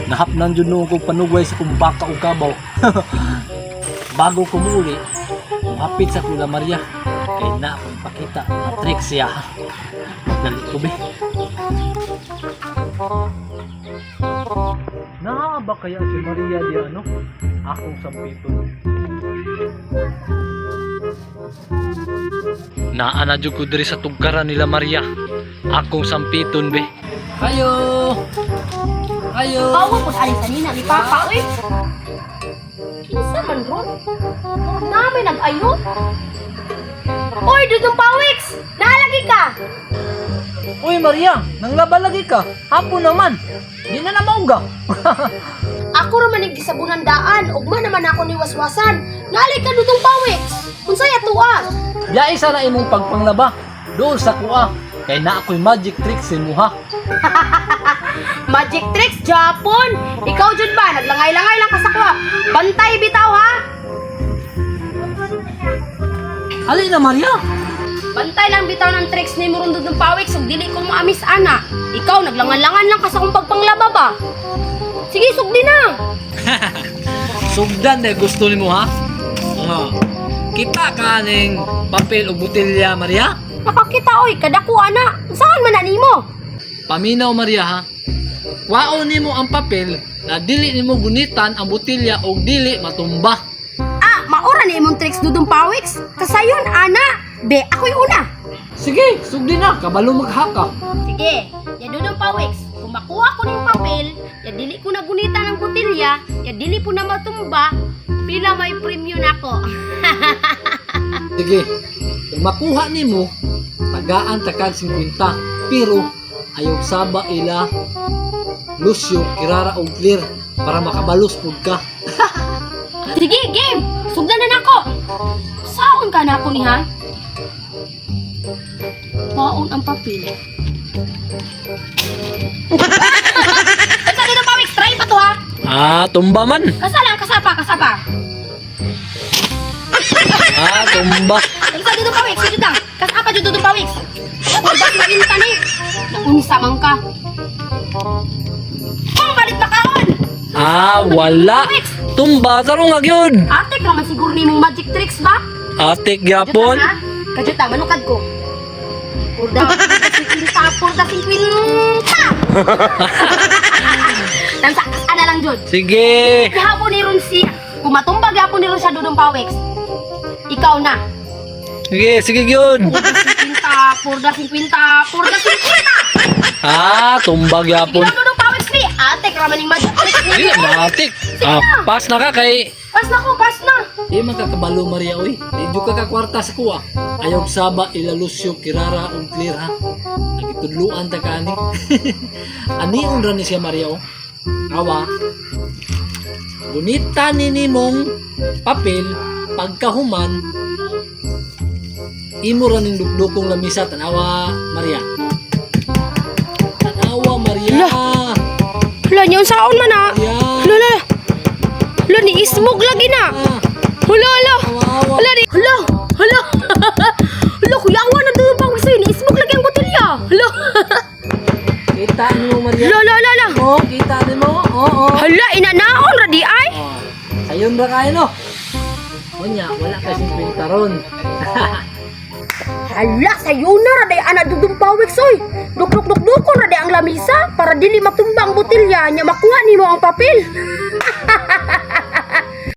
Nahapnan jud noon kong panugway sa kong baka ug kabaw. Bago ko muuli, muhapit sa kula Maria. Kay na akong ipakita na trick siya. Dali ko be. Naa ba kaya si Maria di ano? Akong sampiton. Naa na jud ko diri sa tugkaran nila Maria. Akong sampiton be. Ayo. Ayo. Kawa po sa sanina ni Papa, uy. Kinsa man ron? Nami nag-ayo. Oy, Dudong Pawiks! Naalagi ka! Uy Maria, nanglaba lagi ka. Hapon naman. Di na na mauga. Ako ra man ang gisabunan daan, ugma naman ako ni waswasan. Naalay ka, Dudong Pawiks! Unsay atoa? Biyahe sana imong pagpanglaba. Doon sa kuha. Kay na ako'y magic trick si muha. Magic tricks, Japon! Ikaw jud ba? Naglangay-langay lang ka sa kuha. Bantay bitaw ha! Ali na Maria. Bantay lang bitaw ng tricks ni mo ron, Dudong Pawiks, ug dili ko maamis ana. Ikaw naglangan-langan lang ka sa akong pagpanglaba ba? Sige, sugdi na. Sugdan na gusto nimo ha. Nga. Kita ka ning papel ug botelya Maria. Nakakita oy, kadako ana. Saan man na nimo? Paminaw Maria ha. Waon nimo ang papel na dili nimo gunitan ang botelya og dili matumba. Ah, maura ni imong tricks, Dudong Pawiks. Kasayon ana. Be, ako'y una. Sige, sugdi na kabalo maghaka. Sige, ya Dudong Pawiks. Kung makuha ko ning papel, ya dili ko na gunita ng botelya, ya dili po na matumba, pila may premyo nako. Sige, kung makuha nimo, tagaan takag 50. Pero ayaw saba ila Lucio, Kirara og Clear para makabalos pud ka. Sige, game! Sugdan na nako. Saon ka nako ni ha? Paon ang papel. Basta Dudong Pawiks, try pa to ha. Ah, tumba man. Kasa lang, kasa pa, kasa pa. Ah, tumba. Basta Dudong Pawiks, sige lang. Kasa pa jud Dudong Pawiks. Purda 50 ni. Naunsa man ka. Pang balik na kaon. Ah, wala. Tumba tarong nga gyud. Ate ka man siguro nimong magic tricks ba? Atik gyapon. Kajuta, ha? Kajuta, manukad ko. Purda 50, purda 50. Tansa, ana lang jud. Sige. Gihapon ni ron siya. Kung matumba gihapon ni ron siya, Dudong Pawiks. Ikaw na. Sige, sige gyud. Purda 50, purda 50, purda 50. Ah, tumba Sige gyapon. lang, Dudong Pawiks ni. Ate, kraman yung magic tricks ni. Dili matik. Ah, pass na ka kay Pas na ko, pas na. Di man kakabalo Maria oy. Di jud ka kakwarta sa kuha. Ayaw saba ila Lucio, Kirara ug Clear ha. Nagitudluan ta kaani. Anion ra ni siya Maria oh. Awa. Gunita ni nimong papel pagkahuman imo ra ning dukdukong lamisa. Tanawa Maria. Tanawa Maria. Hala, niya saon man ah. Maria. Hala, hala. Hala, ni ismog lagi na. Hala, hala. Awa. Hala, ni hala, hala. Hala, kuyawa na doon pa gusto ni ismog lagi ang botelya. Hala. Kita nimo Maria. Hala, hala, hala. Oh, kita nimo. Oo. Hala, inanaon ra di ay. Oh, sayon ra kayo no. Unya, wala ka 50 ron. Hala, sayo na ra day ana Dudong Pawiks oy. Duk duk duk dukon ra day ang lamisa para dili matumba ang botelya nya makuha nimo ang papel.